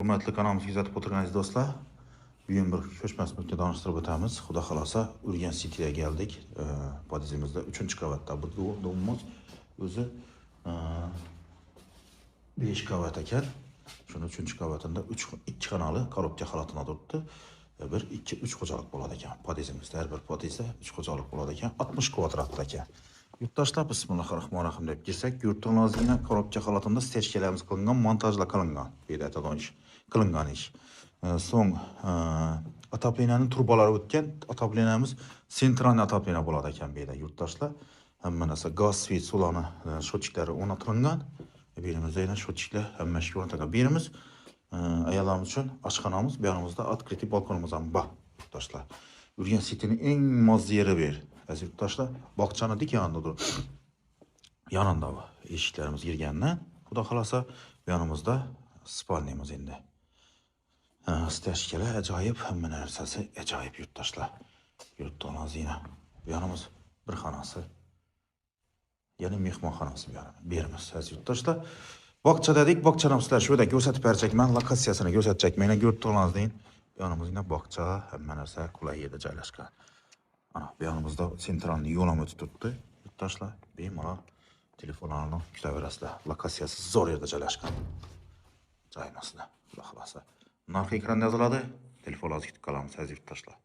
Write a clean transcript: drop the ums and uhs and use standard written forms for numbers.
Hurmatli kanalimizni kuzatib o'tirgan aziz do'stlar, bugun bir ko'chmas mulkni tanishtirib o'tamiz. Xudo xohlasa, Urgan Cityga keldik. Podyezdimizda 3-qavatda. Bu domimiz o'zi 5 qavat ekan. Shuni 3-qavatida 3 2 xonali korobka holatida turibdi. 1 2 3 xo'jalik bo'ladi ekan. Podyezdimizda har bir podyezdda 3 xo'jalik bo'ladi ekan. 60 kvadratda ekan. Yurtdoshlar, bismillahirrohmanirrohim deb girsak, yurtdoshlar korobka holatida stechkalarimiz qilingan, montajlar qilingan. Bu yerda aytadigan ish, qilingan ish. So'ng отоплениyaning trubalari o'tgan. Отопленияmiz центральный отопление bo'ladi ekan bu yerda, yurtdoshlar. Hamma narsa gaz, svet, suvlarni счётчиклari o'rnatilgan. Bu yerimizda yana счётчикlar hamma ishga o'rnatilgan. Bu yerimiz ayollarimiz uchun oshxonamiz, bu yonimizda открытый balkonimiz ham bor, yurtdoshlar. Urgan Cityning eng mazza yeri bu yer. Aziz yurtdoshlar, bog'chani dik yonida turib. Yonida bu eshiklarimiz kirgandan, Xudo xohlasa, bu yonimizda спальныйmiz endi. Stechkalar ajoyib, hamma narsasi ajoyib, yurtdoshlar. Yurtdoshlar, bu yonimiz bir xonasi. Ya'ni mehmonxonasi bu yoni. Bu yerimiz, aziz yurtdoshlar. Bog'cha dedik, bog'chani sizlar shu yerda ko'rsatib berjakman, lokatsiyasini ko'rsatjakman. Yana ko'rib turganingiz deyin. Bu yonimiz yana bog'cha, hamma narsa qulay yerda joylashgan. Ana bu yonimizda центральный yo'l ham o'tib turibdi. Yurtdoshlar, bemalol telefonlarni kutaverasizlar. Lokatsiyasi zo'r yerda joylashgan. Joyimizda, Xudo xohlasa. Narxi ekranda yoziladi. Telefonlarni kutib qolamiz, aziz yurtdoshlar.